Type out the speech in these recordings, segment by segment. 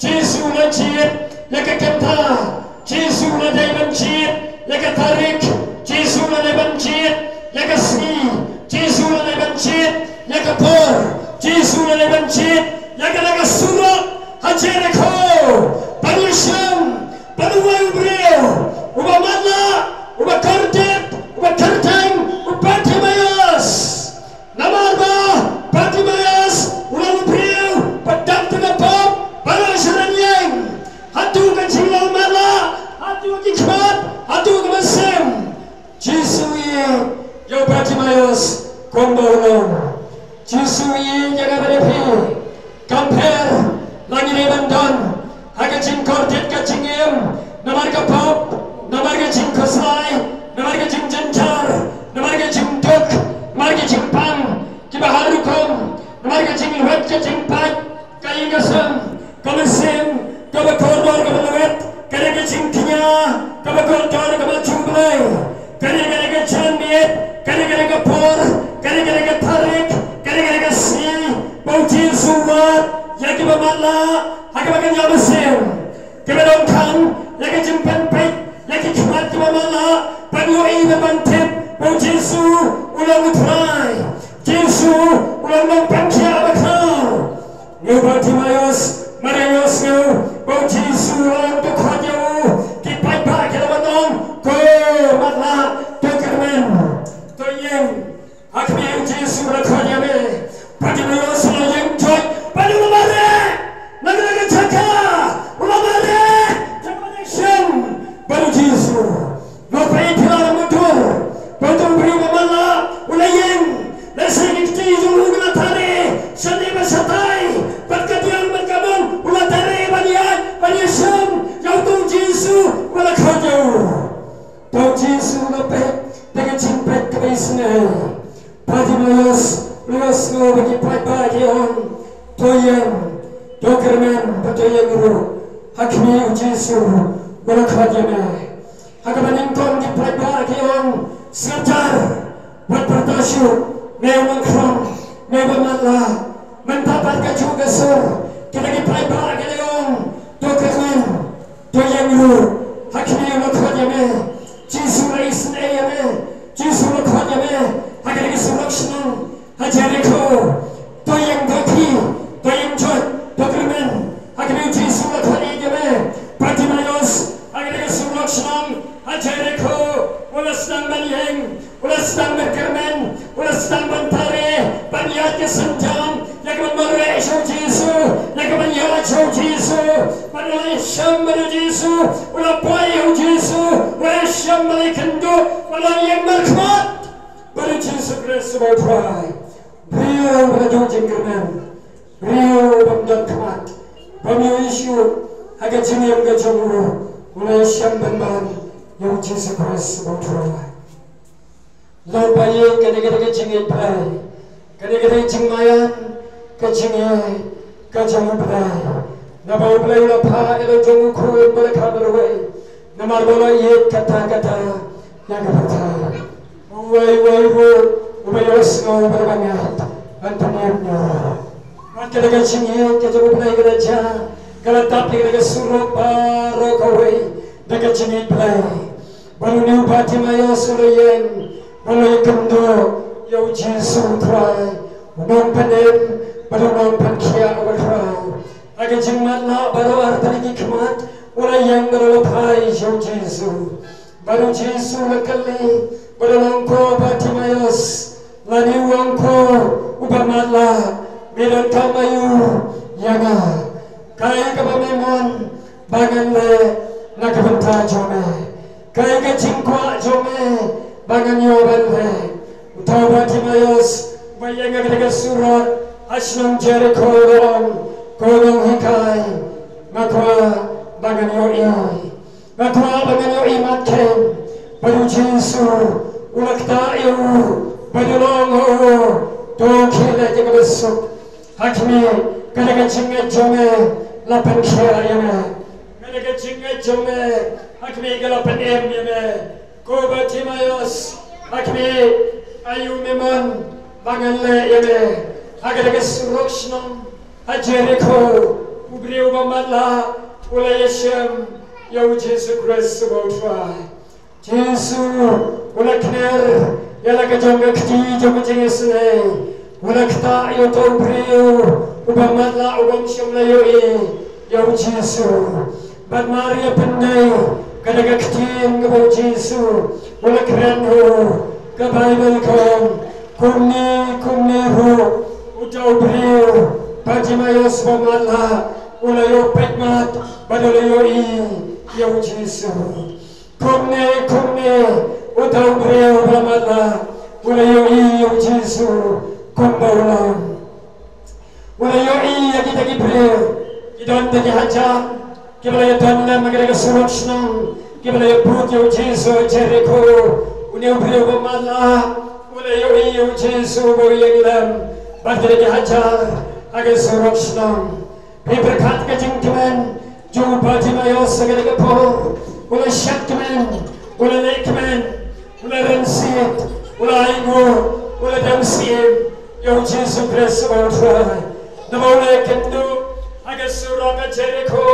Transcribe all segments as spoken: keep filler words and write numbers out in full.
Jisu u la jied ïa ka kynta. Jisu u la dei ban jied ïa ka tarik. Jisu u la dei ban jied ïa ka sngi. Jisu u la dei ban jied ïa ka por. Jisu u la dei ban jied ïa kata ka surok ha Jeriko. Ban ïashem, ban ïawei u briew uba matlah, uba kordit, uba kyrteng, u Bartimaios. Namar ba Bartimaios u long u briew ba dap da ka pop, ba la sha ïing. Hato ka jinglong matlah, hato ki khmat, hato ka mynsiem. Jisu u ïeit ïa u Bartimaios kumba u long. Jisu u ïeit ïa nga bad ïa phi. Kam pher la ngi dei ban don ha ka jingkordit ka jingim, namar ka pop, namar ka jingkhuslai, namar ka jingjynjar, namar ka jingduk, namar ka jingpang kiba har rukom, namar ka jinglwet ka jingpait, ka ïing ka sem, ka mynsiem kaba kordor kaba lwet, ka dei ka jingkñia kaba kordor kaba ju Blei. Kane, kane ka janmiet, kane, kane ka por, kane, kane ka tarik, kane, kane ka sngi ba u Jisu u wad ïa kiba matlah ha kaba kynja mynsiem. Kiba donkam ïa ka jingpynpeit ïa ki khmat kiba matlah, ban ïohi bad ban tip ba u Jisu u long u Trai. Jisu u long u nongpynkhiah bakhraw. Nga u Bartimaios, ma nga ïohsngew ba u Jisu u la ong, to khot ïa u. Ki paidbah ki la ong, to matlah, to kyrmen, to ïeng. Ha khmih u Jisu u la khot ïa me. Bartimaios u la ïeng joit bad u la mareh. Na kata ka jaka u la mareh. Te u la ïashem bad u Jisu. Lok peit phi la mutdur ba uto u briew ba matlah u la ïeng. Lehse ki kti jong u ki la tare shane bad shatai, bad ka diang bad ka bong u la tare ban ïaid ban ïashem ïa uto u Jisu uba la khot ïa u. Uto u Jisu u la peit da ka jingpeit kaba isynei. Bartimaios u la ïohsngew ba ki paidbah ki ong, to ïeng, to kyrmen bad to ïeng ruh. Ha khmih u Jisu u la khot ïa me. Ha kaba nyngkong ki paidbah ki ong, sngap jar, wat pyrta shuh, me u nongkhrong, me uba matlah. Mynta pat kajuh ka sur kita ki paidbah ki la ong, to kyrmen, to ïeng ruh. Ha khmih u la khot ïa me. Jisu u la isynei ïa me. Jisu u la khot ïa me ha kane ka surok shnong ha Jeriko. To ïeng, to khie, to ïeng joit, to kyrmen. Ha khmih u Jisu u la khot ïa me. Bartimaios, ha kane ka surok shnong ha Jeriko, u la sdang ban ïeng, u la sdang ban kyrmen, u la sdang ban tare, ban ïaid ka sienjam ïa ka ban mareh sha u Jisu, ïa ka ban ïaid sha u Jisu. Bad u la ïashem bad u Jisu, u la poi ïa u Jisu, u la ïashem bad u la ïakynduh, u la ïeng markhmat bad u Jisu Khrist uba u Trai. Briew ba la duh jingkyrmen, briew bym don khmat, bym ïohi shuh ha ka jingim ka jong u, u la ïashem pynban ïa u Jisu Khrist uba u Trai. Lok ba ïeit, kane ka dei ka jingïeit Blei, kane ka dei jingmaïan ka jingïeit ka jong u Blei. Naba u Blei u la phah ïa la jong u khun ba la kha marwei, namar ba u la ïeit katta katta ïa ka pyrthei. Uwei uwei ruh uba ïohsngew bad uba ngeit, yn pynim ïa u. Bad kata ka jingïeit ka jong u Blei ka la jia, ka la tap ïa kata ka surok baroh kawei da ka jingïeit Blei. Bad une u Bartimaios u la ïeng, u la ïakynduh ïa u Jisu u Trai, u nongpynim bad u nongpynkhiah uba khraw. Ha ka jingmatlah baroh artylli ki khmat, u la ïeng bad u la phai sha u Jisu. Bad u Jisu u la kylli bad u la ong, ko Bartimaios, lane u ong, ko uba matlah, me donkam aïu ïa nga? Kaei kaba me mon ba ngan leh na ka bynta jong me? Kaei ka jingkwah jong me ba ngan ïoh ban leh? Uta u Bartimaios uba ïeng ha kata ka surok ha shnong Jeriko u la ong, ko Nonghikai, nga kwah ba ngan ïohi. Nga kwah ba ngan ïohi mat kheiñ. Bad u Jisu u la ktah ïa u bad u la ong ha u, to khie leit ïa kaba suk. Ha khmih, kane ka jingngeit jong me la pynkhiah ïa me. Kane ka jingngeit jong me ha khmih ka la pynim ïa me. Ko Bartimaios, ha khmih, aïu me mon ba ngan leh ïa me? Ha kata ka surok shnong ha Jeriko, u briew Ba matlah u la ïashem ïa u Jisu Khrist uba u Trai. Jisu u la khner ïa la ka jong ka kti jong ka jingisynei. U la ktah ïa uta u briew uba matlah uba ym shym la ïohi ïa u Jisu. Bad mar ïa pyndei ka da ka ktien kaba u Jisu u la kren ha u, ka Baibl ka ong, kumne kumne ruh uta u briew Bartimaios ba matlah u la ïoh peit mat bad u la ïohi ïa u Jisu. Kumne kumne uta u briew ba matlah u la ïohi ïa u Jisu kumba u long. U la ïohi ïa kita ki briew, ki don da ki hajar kiba la ïadon lem ha kata ka surok shnong, kiba la ïabud ïa u Jisu ha Jerikho. Une u briew ba matlah u la ïohi ïa u Jisu uba u ïeng lem bad kita ki hajar ha ka surok shnong. Phi pyrkhat ka jingkmen jong u Bartimaios ha kata ka por, u la shad kmen, u la leh kmen, u la rynsied, u la ainguh, u la dem syiem ïa u Jisu Khrist uba u Trai. Naba u la ïakynduh ha ka surok ha Jerikho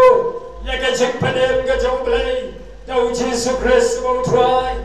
ïa ka jingpynim ka jong U Blei da u Jisu Khrist uba u Trai.